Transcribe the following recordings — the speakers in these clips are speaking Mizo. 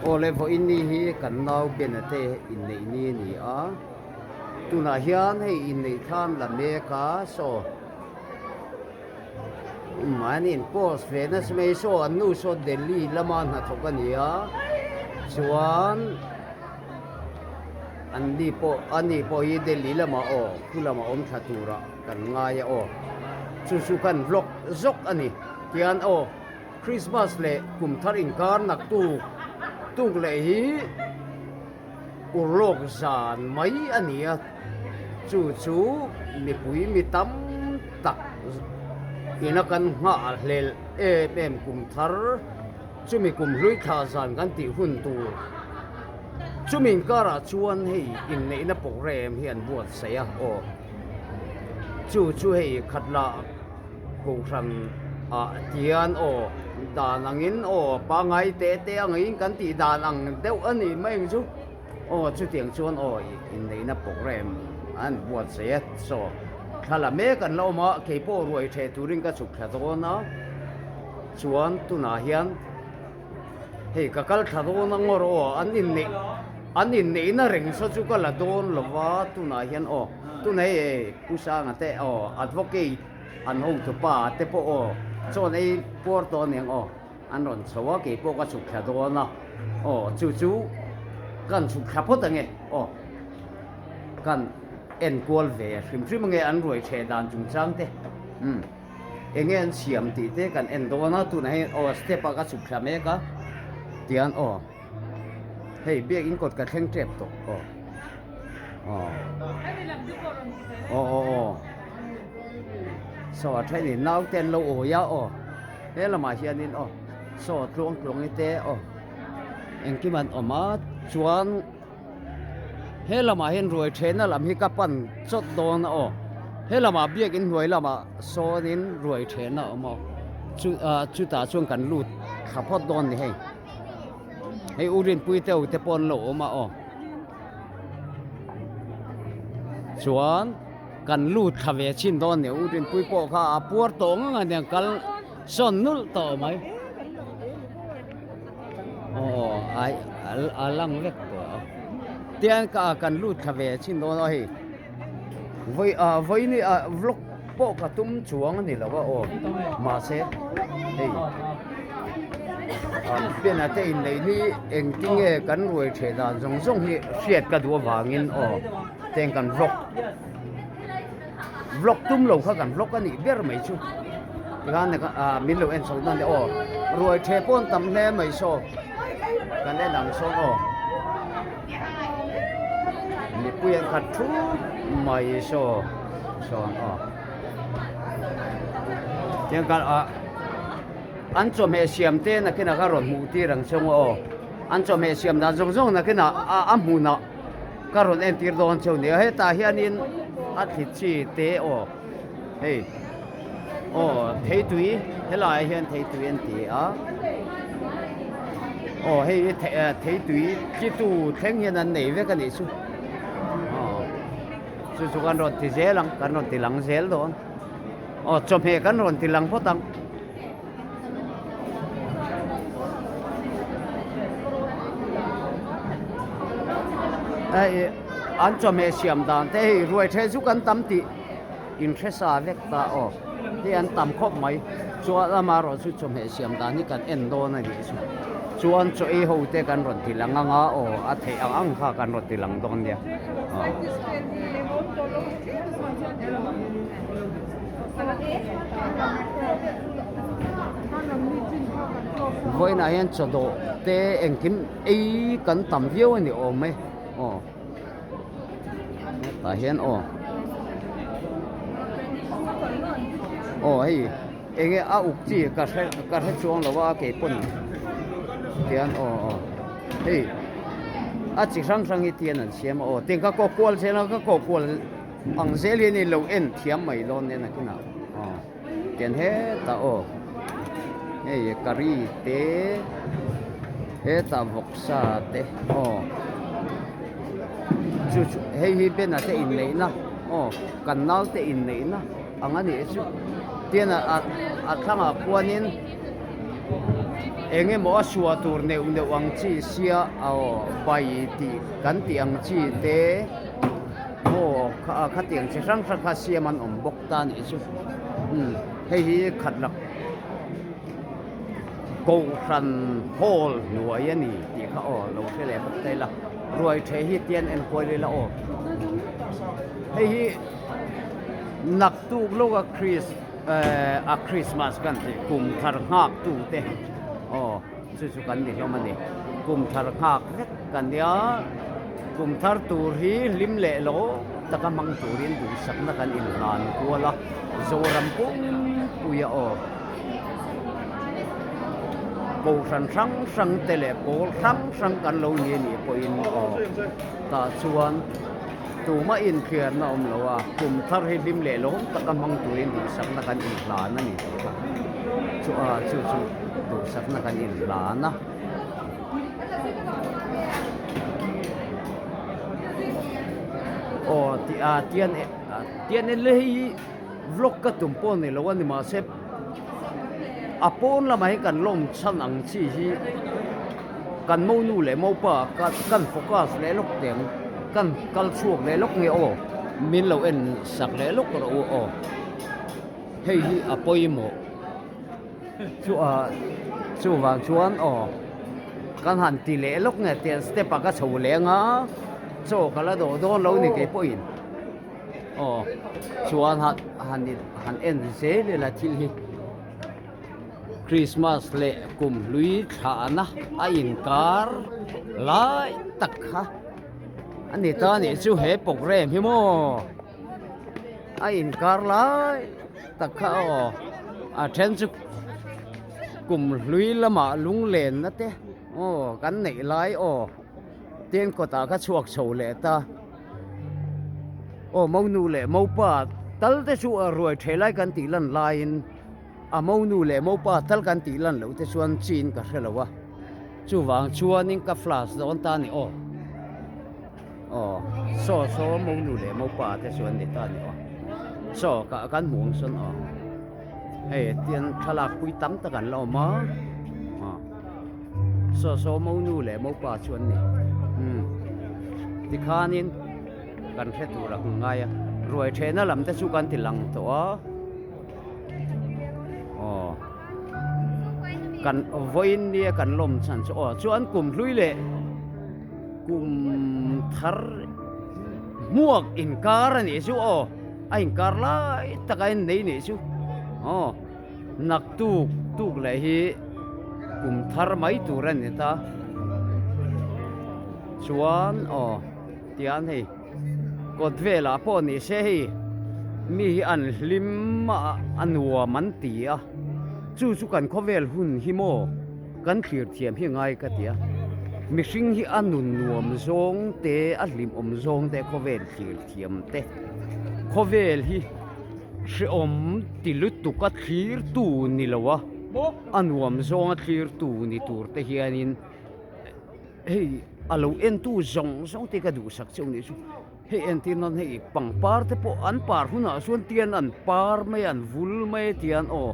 Awle vawiin ni hi kan nau Bena te inneih ni a ni a, tunah hian hei inneih thlan la mek a saw an in post ve nasa mai saw an nu saw Delhi lama hnathawk a ni a chuan an ni pawh a ni pawh hi Delhi lamah aw khu lamah awm thla turah kan ngai a aw chu chu kan vlog zawk a ni tian aw. Christmas leh kum thar inkar nak tuk tuk leh hi urlawk zan mai a ni a, chu chu mipui mi tam tak ina kan nghah hlelh em em kum thar chumi kum hlui thla zan kan tih hun tur chumi inkarah chuan hei inneihna program hi an buatsaih a aw chu chu hei khatla. Kohhran ah tian aw dan angin aw pangai teh teh angin kan tih dan ang deuh a ni mai ang chu aw chutiang chuan aw inneihna program an buatsaih a saw thla la mek an la awm a keipawh ruai theh turin ka chhuk thla dawn a chuan tunah hian hei ka kal thla dawn ang awr aw an inneih an inneihna reng saw chu ka la dawn lo va tunah hian aw tunah hei Pu Sanga te aw advocate An hotu pa te pawh aw chuan ei puar tawh aniang aw an rawn chho a kei pawh ka chhuk thla dawn a aw chu chu kan chhuk thla phawt ange aw kan en kual ve hrim hrim ange an ruai theh dan chungchang te umm enge an siam tih te kan en dawn a tunah hian aw step ah ka chhuk thla mek a tian aw. Hei biakin kawt ka thleng tep tawh aw aw aw aw aw saw a then in nau te an lo awi a aw he lamah hianin aw saw tluang tluang i te aw engkim an awm a chuan he lamah hian ruai thehna lam hi ka pan chawt dawn a aw he lamah biakin hnuai lamah sawnin ruai thehna a awm a chu ah chutah chuan kan lut thla phawt dawn a ni hei. Hei u Rinpui te te pawh an lo awm a aw chuan kan lut thla ve chhin dawn nia u Rinpui pawh kha a puar tawh ngang a nia kal sawn nulh tawh mai aw ai a lang vek tawh a tian ka kan lut thla ve chhin dawn a hei vawi ah vawi ah vlog pawh ka tum chuang a ni lo a aw mahse hei pen-a te inneih hi engtinge kan ruai theh dan zawng zawng hi hriat ka duh avangin aw teng kan vlog vlog tum lo kha kan vlog a nih ber mai chu tikhan ah min lo en chho dawn nia aw ruai theh pawh an tam hle mai saw kan en ang sawn aw. Mipui an khat thup mai saw sawn aw tiang kal ah an chawhmeh siam te nakinah ka rawn hmuh tir ang cheu aw an chawhmeh siam dan zawng zawng nakinah a hmunah ka rawn entir dawn cheu nia hetah hianin a thli chi te aw hei aw theitui helaiah hian theitui an ti a aw hei hi theitui tlitu thleng hian an nei vek a nih chu aw chu chu kan rawn ti zel ang kan rawn ti lang zel dawn aw chawhmeh kan rawn ti lang phawt ang. Hei an chawhmeh siam dan te hei ruai the chu kan tam tih in hre sa vek ta aw hei an tam khawp mai chuan amaherawh chu chawhmeh siam dan hi kan en dawn a nih chu chuan chaw ei ho te kan rawn ti lang anga aw a theih ang ang kha kan rawn ti lang dawn nia aw. Vawiinah hian chaw dawh te engkim ei kan tam viau a ni awm e aw tah hian aw aw hei eng nge a uk chi ka hre ka hre chuang lo a keipawn tian aw aw hei a chi hrang hrang hi tian an siam a aw tiang ka kawk kual zel a ka kawk kual Ang zel hian i lo en thiam mai dawn nen a kinah aw tian hetah aw hei curry te hetah vawksa te aw chu chu hei hi bena te inneihna aw kan naute inneihna ang a nih chu tian a a thlangah khuanin. Eng emaw a suah tur neuh neuh ang chi sia aw bai tih kan tih ang chi te maw khatiang chi hrang hrang kha siam an awm bawk ta a nih chu umm hei hi khat lak Kohhran hall hnuai a ni tih kha aw lo hre leh bawk ta ila ruai the hi tian en kual ila aw hei hi naktuk lawka Chris eh a Christmas kan tih kum thar nghak tu te aw chu chu kan ni hlawm a ni kum thar nghak vek kan nia kum thar tur hi hlim leh lo taka hmang turin duhsakna kan inhlan kual a Zoram pumpuia aw. Kohhran hrang hrang te leh pawl hrang hrang kan lo ni anih pawhin aw tah chuan tumah inthliarna awm lo a, kum thar hi hlim leh lawm taka hmang turin duhsakna kan inhlan a ni tih kha chu a chu chu duhsakna kan inhlan a. Aw tih a tian tian en le hei hi. Vlog ka tum pawh ni lo a ni mahse a pawn lamah hian kan lawm chhan ang chi hi kan monu leh mopa kan focus leh lawk teh ang kan kal chhuak leh lawk nge aw min lo en sak leh lawk rawh u aw hei hi a pawimawh chu a chuvang chuan aw kan han ti leh lawk nge tiang step ah ka chho leh ang a chaw ka la dawh dawn lo ni keipawhin. Aw chuan han han han en zel ila thil hi Christmas leh kum hlui thlahna a inkar lai tak kha a ni ta nih chu he program hi maw a inkar lai tak kha aw a then chu kum hlui lamah lunglenna te aw kan neih lai aw tin kawtah kha chhuak chho leh ta. Aw monu leh mopa tal te chu a ruai the lai kan tih lan laiin a monu leh mopa tal kan tih lan loh te chuan chin ka hre lo a chuvang chuanin ka flash dawn ta a ni aw aw saw saw monu leh mopa te chuan ni ta a ni aw saw ka kan hmuh ang sawn aw hei tiang thlalak pui tam tak an la awm a aw. Saw saw monu leh mopa chu an ni umm tikhanin kan hre tur a kan ngai a ruai thehna lam te chu kan ti lang tawh a aw kan vawiin nia kan lawm chhan chu aw chuan kum hlui leh kum thar hmuak inkar a nih chu aw a inkar lai tak a innei nih chu aw. Naktuk tuk leh hi kum thar mai tur a ni ta. Chuan aw tian hei kawt velah pawh ni se hei mi hi an hlim a a nuam an ti a chu chu kan khawvel hun hi maw kan thlir thiam hi ngai ka ti a mihring hi a nun nuam zawng te a hlimawm zawng te khawvel thlir thiam te khawvel hi. Hrehawm ti lutuk a thlirtu ni lo a, a nuam zawng a thlirtu ni tur te hianin hei a lo entu zawng zawng te ka duhsak cheu nih chu. Hei entir nan hei pangpar te pawh an par hunah chuan tian an par mai a an vul mai a tian aw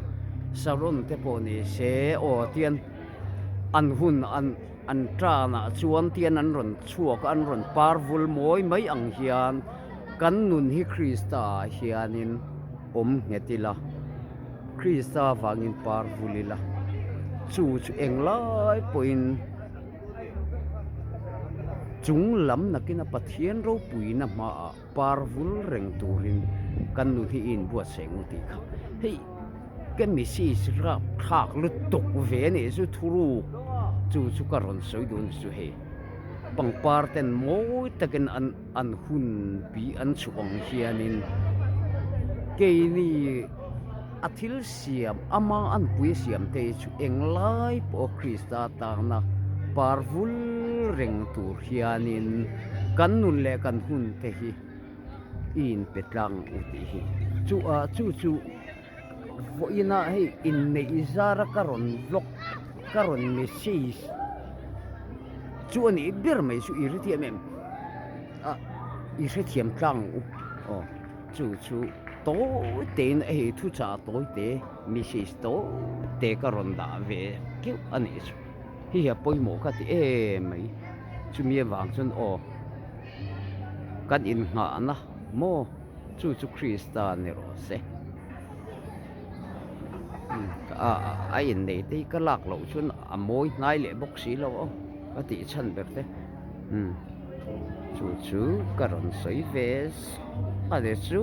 saron te pawh ni se aw tian an hun an an tanah chuan tian an rawn chhuak a an rawn par vul mawi mai ang hian. Kan nun hi Krista ah hianin awm nghet ila, Krista vangin par vul ila, chu chu englai pawhin chung lam nakina Pathian ropuina hmaah par vul reng turin kan nun hi i inbuatsaih ngu tih kha. Hei ka message rapthlak lutuk ve a nih chu thuruk chu chu ka rawn sawi dun chu hei pangpar ten mawi takin an. An hun bi an chhuah ang hianin keini a thil siam ama an pui siam te hi chu englai pawh Krista tana par vul reng tur hianin kan nun leh kan hun te hi i inpe tlang u tih hi chu a chu chu vawiinah hei inneih zara ka rawn vlog ka rawn message chu a nih ber mai chu i hrethiam em a i hrethiam tlang u aw chu chu. Tawi tein hei thuchah tawi te message tawi te ka rawn dah ve keuh a nih chu. Hei hi a pawimawh ka ti em mai. Chumi avang chuan aw kan innghahna maw chu chu Krista ni rawh se. A innei te hi ka lak loh chuan a mawi hnai leh bawk si lo aw ka tih chhan ber te. Chu chu ka rawn sawi ve a ni chu.